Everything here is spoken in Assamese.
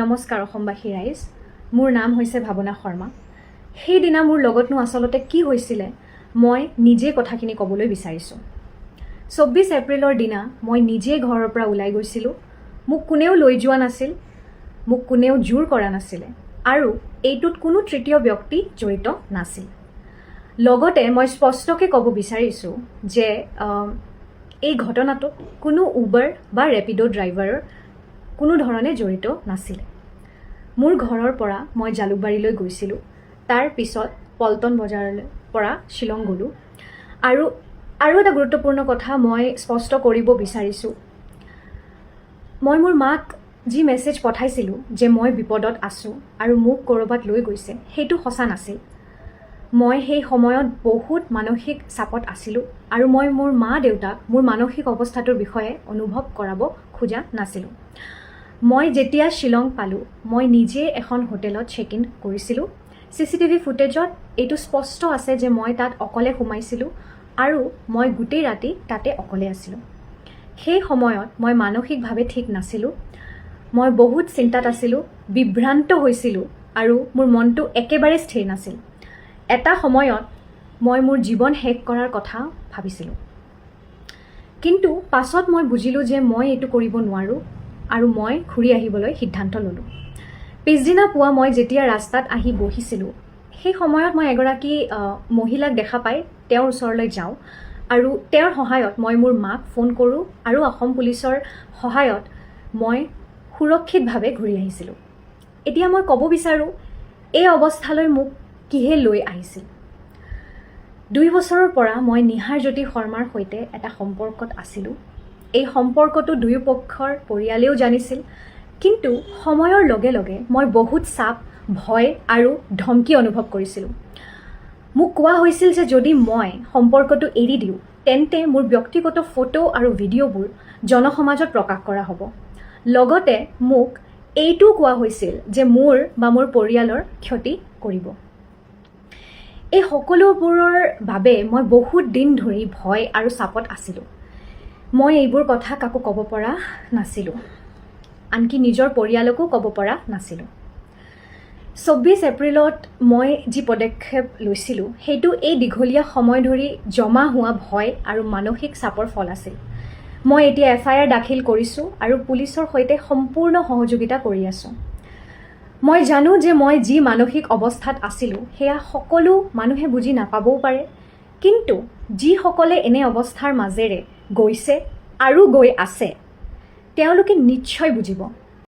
নমস্কাৰ অসমবাসী ৰাইজ, মোৰ নাম হৈছে ভাৱনা শৰ্মা। সেইদিনা মোৰ লগতনো আচলতে কি হৈছিলে, মই নিজে কথাখিনি ক'বলৈ বিচাৰিছোঁ। 24 এপ্ৰিলৰ দিনা মই নিজে ঘৰৰ পৰা ওলাই গৈছিলোঁ। মোক কোনেও লৈ যোৱা নাছিল, মোক কোনেও জোৰ কৰা নাছিলে আৰু এইটোত কোনো তৃতীয় ব্যক্তি জড়িত নাছিল। লগতে মই স্পষ্টকৈ ক'ব বিচাৰিছোঁ যে এই ঘটনাটোত কোনো উবাৰ বা ৰেপিড' ড্ৰাইভাৰৰ কোনো ধৰণে জড়িত নাছিলে। মোৰ ঘৰৰ পৰা মই জালুকবাৰীলৈ গৈছিলোঁ, তাৰ পিছত পল্টন বজাৰলৈ পৰা শ্বিলং গ'লোঁ। আৰু আৰু এটা গুৰুত্বপূৰ্ণ কথা মই স্পষ্ট কৰিব বিচাৰিছোঁ। মই মোৰ মাক যি মেছেজ পঠাইছিলোঁ যে মই বিপদত আছোঁ আৰু মোক ক'ৰবাত লৈ গৈছে, সেইটো সঁচা নাছিল। মই সেই সময়ত বহুত মানসিক চাপত আছিলোঁ আৰু মই মোৰ মা দেউতাক মোৰ মানসিক অৱস্থাটোৰ বিষয়ে অনুভৱ কৰাব খোজা নাছিলোঁ। মই যেতিয়া শ্বিলং পালোঁ, মই নিজে এখন হোটেলত চেক ইন কৰিছিলোঁ। চিচিটিভি ফুটেজত এইটো স্পষ্ট আছে যে মই তাত অকলে সোমাইছিলোঁ আৰু মই গোটেই ৰাতি তাতে অকলে আছিলোঁ। সেই সময়ত মই মানসিকভাৱে ঠিক নাছিলোঁ। মই বহুত চিন্তাত আছিলোঁ, বিভ্ৰান্ত হৈছিলোঁ আৰু মোৰ মনটো একেবাৰে স্থিৰ নাছিল। এটা সময়ত মই মোৰ জীৱন শেষ কৰাৰ কথা ভাবিছিলোঁ, কিন্তু পাছত মই বুজিলোঁ যে মই এইটো কৰিব নোৱাৰোঁ আৰু মই ঘূৰি আহিবলৈ সিদ্ধান্ত ল'লোঁ। পিছদিনা পুৱা মই যেতিয়া ৰাস্তাত আহি বহিছিলোঁ, সেই সময়ত মই এগৰাকী মহিলাক দেখা পাই তেওঁৰ ওচৰলৈ যাওঁ আৰু তেওঁৰ সহায়ত মই মোৰ মাক ফোন কৰোঁ আৰু অসম পুলিচৰ সহায়ত মই সুৰক্ষিতভাৱে ঘূৰি আহিছিলোঁ। এতিয়া মই ক'ব বিচাৰোঁ, এই অৱস্থালৈ মোক কিহে লৈ আহিছিল। 2 বছৰৰ পৰা মই নিহাৰ জ্যোতি শৰ্মাৰ সৈতে এটা সম্পৰ্কত আছিলোঁ। এই সম্পৰ্কটো দুয়োপক্ষৰ পৰিয়ালেও জানিছিল, কিন্তু সময়ৰ লগে লগে মই বহুত চাপ, ভয় আৰু ধমকি অনুভৱ কৰিছিলোঁ। মোক কোৱা হৈছিল যে যদি মই সম্পৰ্কটো এৰি দিওঁ, তেন্তে মোৰ ব্যক্তিগত ফটো আৰু ভিডিঅ'বোৰ জনসমাজত প্ৰকাশ কৰা হ'ব। লগতে মোক এইটোও কোৱা হৈছিল যে মোৰ বা মোৰ পৰিয়ালৰ ক্ষতি কৰিব। এই সকলোবোৰৰ বাবে মই বহুত দিন ধৰি ভয় আৰু চাপত আছিলোঁ। মই এইবোৰ কথা কাকো ক'ব পৰা নাছিলোঁ, আনকি নিজৰ পৰিয়ালকো ক'ব পৰা নাছিলোঁ। 24 এপ্ৰিলত মই যি পদক্ষেপ লৈছিলোঁ, সেইটো এই দীঘলীয়া সময় ধৰি জমা হোৱা ভয় আৰু মানসিক চাপৰ ফল আছিল। মই এতিয়া এফআইআৰ দাখিল কৰিছোঁ আৰু পুলিচৰ সৈতে সম্পূৰ্ণ সহযোগিতা কৰি আছোঁ। মই জানো যে মই যি মানসিক অৱস্থাত আছিলোঁ, সেয়া সকলো মানুহে বুজি নাপাবও পাৰে, কিন্তু যিসকলে এনে অৱস্থাৰ মাজেৰে গৈছে আৰু গৈ আছে, তেওঁলোকে নিশ্চয় বুজিব।